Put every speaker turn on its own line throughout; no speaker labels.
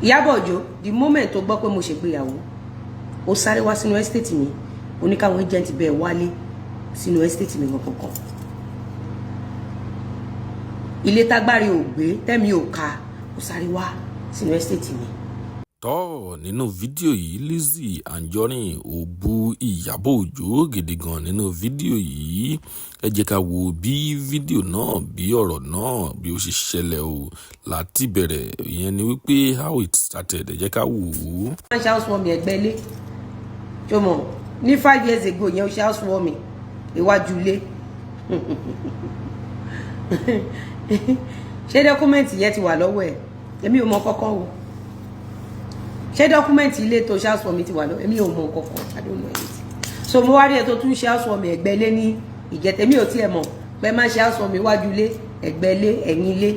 Ìyábọ̀ Òjó, the moment tó gbọ́ pé mo ṣègbéyàwó, ó sáré wá sínú estate mi, oníkàwọn agent bẹ́ẹ̀ wálé sínú estate mi kankan. Ilé tágbárí ò gbé, tẹ́mi ò ka, ó sáré wá sínú estate mi.
Tọ́, nínú fídíò yìí, Lizzy Anjorin ò bu Ìyábọ̀ Òjó gidi gan nínú fídíò yìí. Ẹ jẹ́ ká wo bí fídíò náà, bí ọ̀rọ̀ náà bí ó ṣe ṣẹlẹ̀ o láti bẹ̀rẹ̀. Ìyẹn ni wípé how it started. Ẹ jẹ́ ká wò ó.
Máa ń ṣe housewarming ẹgbẹ́ ilé tó mọ̀ ní 5 years ago yẹn, ó ṣe housewarming iwájú ilé. Ṣé document yẹn ti wà lọ́wọ́ ẹ̀? Èmi ò mọ kọ́kọ́ o. Ṣé document ilé tó ṣe housewarming ti wà lọ́wọ́? Èmi ò mọ kọ́kọ́. I don't know anything. So mo wá rí ẹ tó tún ṣe housewarming ẹgbẹ́ ilé ní ìjẹtẹ̀. Mi ò tiẹ̀ mọ̀ pé má ṣe housewarming iwájú ilé, ẹgbẹ́ ilé, ẹ̀yìn ilé.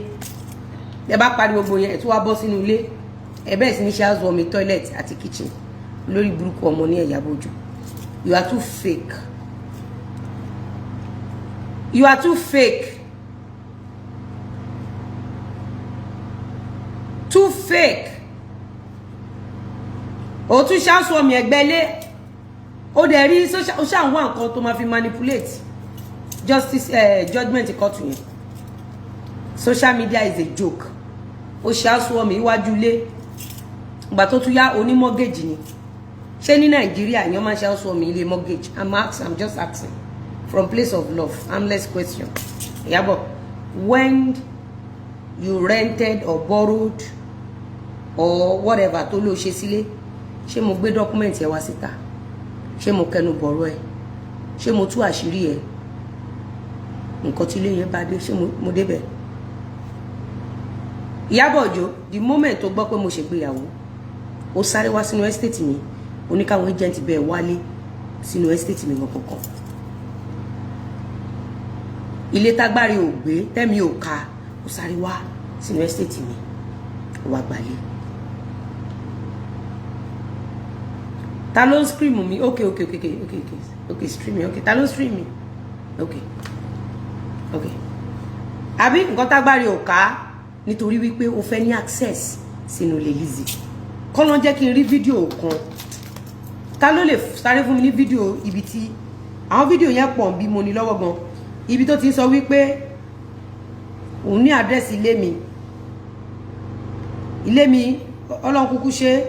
Ẹ bá parí gbogbo yẹn, ẹ tún wá bọ́ sínú ilé, ẹ bẹ́ẹ̀ sì ní ṣe housewarming toilet àti kitchen. Lórí burúkú ọmọ ní Ìyábọ̀ Òjó. You are too fake. You are too fake, too fake. O tún ṣe housewarming ẹgbẹ́ ilé, ó dẹ̀ rí ó ṣáà ń wá nǹkan tó máa fi manipulate justice, judgement court yẹn. Social media is a joke. Ó ṣe housewarming iwájú ilé. Ìgbà tó tún yá, oní mortgage ni. Ṣé ní Nàìjíríà èèyàn máa ń ṣe housewarming ilé mortgage? I'm asking, I'm just asking from place of love, harmless question. Ìyábọ̀, when you rented or borrowed or whatever tó ló ṣe sílé, ṣé mo gbé document ẹ wá síta? Ṣé mo kẹnu bọ̀rọ̀ ẹ? Ṣé mo tú àṣírí ẹ? Nǹkan tí ilé yẹn bá dé, ṣé mo débẹ̀? Ìyábọ̀ Òjó, the moment tó gbọ́ pé mo ṣègbéyàwó, ó sáré wá sínú estate mi, oníkàwọn agent bẹ́ẹ̀ wálé sínú estate mi kankan. Ilé tágbárí ò gbé, tẹ́mi ò ka, ó sáré wá sínú estate mi, ó wá gbalé. Ta ló ń stream mi? Okay, stream mi. Okay, ta ló ń stream mi? Okay, àbí nǹkan tágbárí ò ká, nítorí wípé o fẹ́ ní access sínú ilé Lizzy. Kọ́ ló ń jẹ́ kí n rí fídíò kan. Ta ló lè sáré fún mi ní fídíò ibi tí àwọn fídíò yẹn pọ̀ bí mo ní lọ́wọ́ gan, ibi tó ti ń sọ wípé òun ní àdírẹ́sì ilé mi? Ilé mi, Ọlọ́run kúkú ṣe,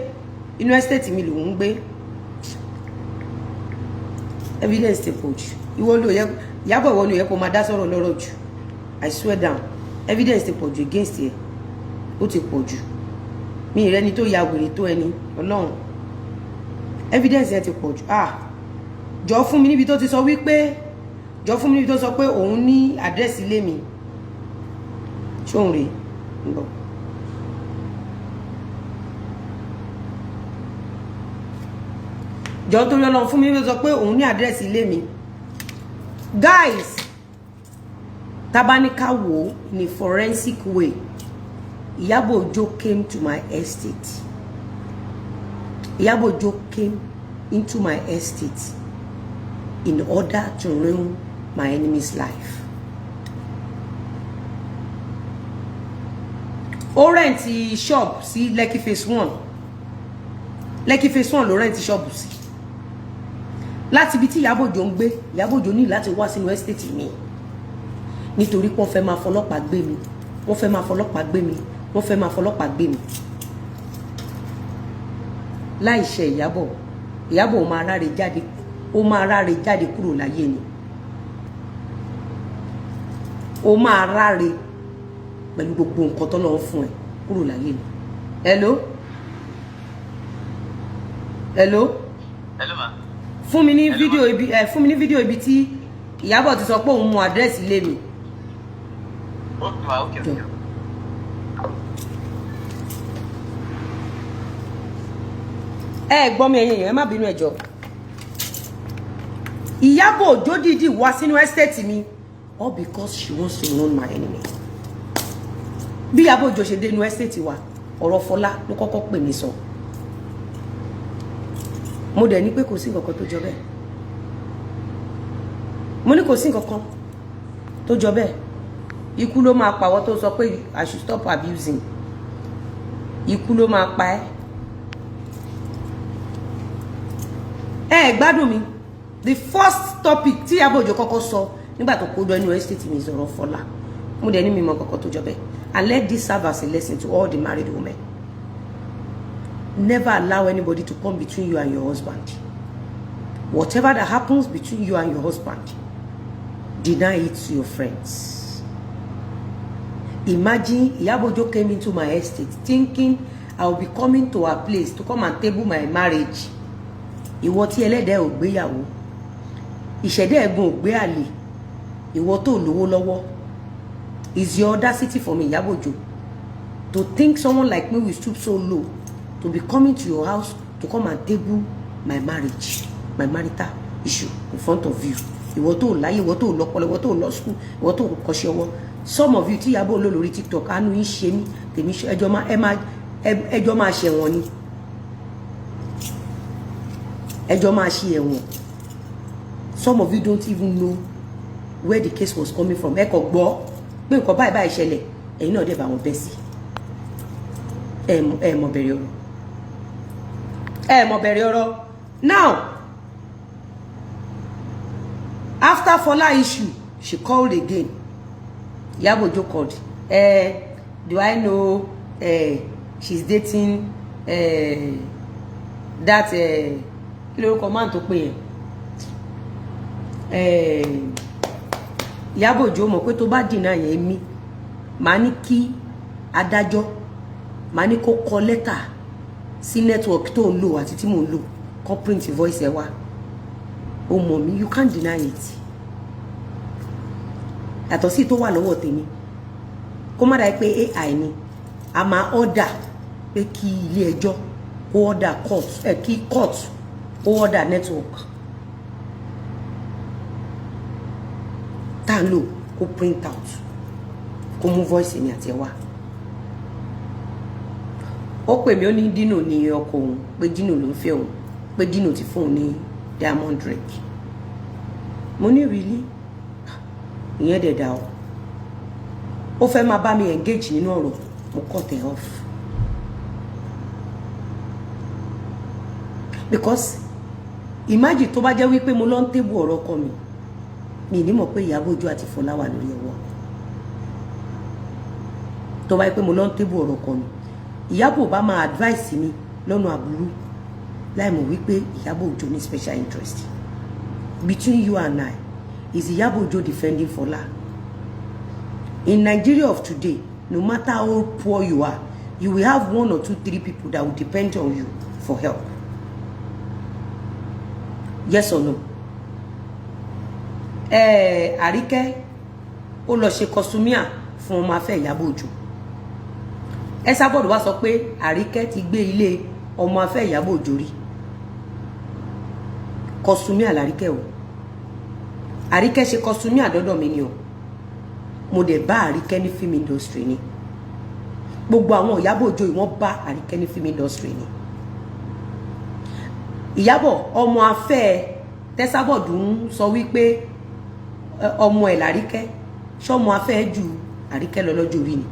inú estate mi lòún ń gbé. Evidence ti pọ̀ jù. Ìwọ ló yẹ, Ìyábọ̀, ìwọ ló yẹ kó máa dá sọ̀rọ̀ lọ́rọ̀ jù. I swear down, evidence ti pọ̀ jù against ẹ. Ó ti pọ̀ jù. Mi ìrẹni tó ya wèrè tó ẹni Ọlọ́run. Evidence yẹn ti pọ̀ jù. Ah, jọ fún mi níbi tó ti sọ wípé, jọ fún mi níbi tó sọ pé òun ní àdírẹ́sì ilé mi. Ṣóun rèé ń bọ̀. Jọ torí Ọlọ́run, fún mi níbi tó sọ pé òun ní àdírẹ́sì ilé mi. Guys, tabanika wo in a forensic way, Ìyábọ̀ Òjó came to my estate. Ìyábọ̀ Òjó came into my estate in order to ruin my enemy's life. Ó rent shop sí Lekki Phase 1. Lekki Phase 1 ló rent shop sí. Láti ibi tí Ìyábọ̀ Òjó ń gbé, Ìyábọ̀ Òjó ní láti wá sínú estate mi, nítorí pé wọ́n fẹ́ máa fọlọ́pàá gbé mi, wọ́n fẹ́ máa fọlọ́pàá gbé mi, wọ́n fẹ́ máa fọlọ́pàá gbé mi. Láì ṣe Ìyábọ̀, Ìyábọ̀ ó máa ráre jáde, ó máa ráre jáde kúrò láyé ni. Ó máa ráre pẹ̀lú gbogbo nǹkan tó lọ́wọ́ fún ẹ kúrò láyé ni. Hello, hello.
Hello, ma.
Fún mi ní fídíò ibi ẹ, fún mi ní fídíò ibi tí Ìyábọ̀ ti sọ pé òun mú àdírẹ́sì ilé mi.
Okay, ma. Okay.
Ẹ gbọ́ mi, ẹ̀yin èèyàn, ẹ má bínú, ẹ jọ̀ọ́. Ìyábọ̀ Òjó dìídì wá sínú estate mi all because she wants to ruin my enemy. Bí Ìyábọ̀ Òjó ṣe dé inú estate wa, ọ̀rọ̀ Fọlá ló kọ́kọ́ pè mí sọ. Mo dẹ̀ ní pé kò sí nǹkan kan tó jọ bẹ́ẹ̀. Mo ní kò sí nǹkan kan tó jọ bẹ́ẹ̀. Ikú ló máa pàwọ́ tó sọ pé I should stop abusing. Ikú ló máa pa ẹ́. Ẹ ẹ gbádùn mi. The first topic tí Ìyábọ̀ Òjó kọ́kọ́ sọ nígbà tó kó lọ inú estate mi, sọ̀rọ̀ Fọlá. Mo dẹ̀ ní mi mọ kọ́kọ́ tó jọ bẹ́ẹ̀. And let this serve as a lesson to all the married women: never allow anybody to come between you and your husband. Whatever that happens between you and your husband, deny it to your friends. Imagine Ìyábọ̀ Òjó came into my estate thinking I will be coming to her place to come and table my marriage. Ìwọ tí ẹlẹ́dẹ̀ẹ́ ò gbéyàwó, ìṣẹ̀dá ẹ̀gbọ́n ò gbé àlè, ìwọ tó lówó lọ́wọ́, is your audacity for me, Ìyábọ̀ Òjó, to think someone like me will stoop so low to be coming to your house to come and table my marriage, my marital issue in front of you? Ìwọ tó láyé, ìwọ tó lọ́pọlọ, ìwọ tó lọ school, ìwọ tó kọ́ṣẹ́ ọwọ́. Some of you tí Ìyábọ̀ lò lórí TikTok, àánú yín ṣe mí. Tèmi ẹjọ́ máa ẹ máa ẹjọ́ máa ṣẹ̀wọ̀n ni, ẹjọ́ máa ṣe ẹ̀wọ̀n. Some of you don't even know where the case was coming from. Ẹ kò gbọ́ pé nǹkan báyìí báyìí ṣẹlẹ̀, ẹ̀yin náà dẹ̀ bá wọn bẹ́ sí. Ẹ mọ̀ bẹ̀rẹ̀ ọ̀rọ̀, ẹ mọ̀ bẹ̀rẹ̀ ọ̀rọ̀. Now, after Fola issue, she called again. Iyabo Ojo called. Do I know she's dating that kí lórúkọ man tó pè yẹn? Ìyábọ̀ Òjó mọ̀ pé tó bá dìnnà yẹn mi, màá ní kí adájọ́, màá ní kó kọ lẹ́tà sí network tó ń lò àti tí mò ń lò, kó print voice ẹ wá. Ó mọ̀ mí, you can't deny it. Yàtọ̀ sí tó wà lọ́wọ́ tèmi, kó má dàá pé AI ni. A máa order pé kí ilé ẹjọ́ kó order court ẹ, kí court kó order network tá à ń lò, kó print out, kó mú voice mi àti ẹ wá. Ó pè mí, ó ní Dino ní ọkọ òun, pé Dino ló ń fẹ́ òun, pé Dino ti fún òun ní diamond ring. Mo ní, "Really?" Ìyẹn dẹ̀ dá o. Ó fẹ́ máa bá mi engage nínú ọ̀rọ̀, mo cut ẹ̀ off because imagine tó bá jẹ́ wípé mo lọ ń table ọ̀rọ̀ ọkọ mi, mi ní mọ̀ pé Ìyábọ̀ Òjó àti Fọlá wà lórí ọwọ́. Tó bá yẹ pé mo lọ ń table ọ̀rọ̀ ọkọ mi, Ìyábọ̀ bá máa advice mi lọ́nà àbúrú láì mọ̀ wípé Ìyábọ̀ Òjó ní special interest. Between you and I, is Ìyábọ̀ Òjó defending Fọlá? In Nigeria of today, no matter how poor you are, you will have one or two, three people that will depend on you for help. Yes or no? Àríkẹ́ ó lọ ṣe costumier fún ọmọ afẹ́ Ìyábọ̀ Òjó. Esabod wá sọ pé Àríkẹ́ ti gbé ilé ọmọ afẹ́ Ìyábọ̀ Òjó rí. Costumier l'Àríkẹ́ o. Àríkẹ́ ṣe costumier dọ́dọ̀ mi ni o. Mo dẹ̀ bá Àríkẹ́ ní film industry ni. Gbogbo àwọn Ìyábọ̀ Òjó yìí, wọ́n bá Àríkẹ́ ní film industry ni. Ìyábọ̀ ọmọ afẹ́ tẹ́sábọ̀dù ń sọ wípé ọmọ ẹ̀ l'Àríkẹ́, ṣọmọ afẹ́ ju Àríkẹ́ lọ lọ́jọ́ orí ni.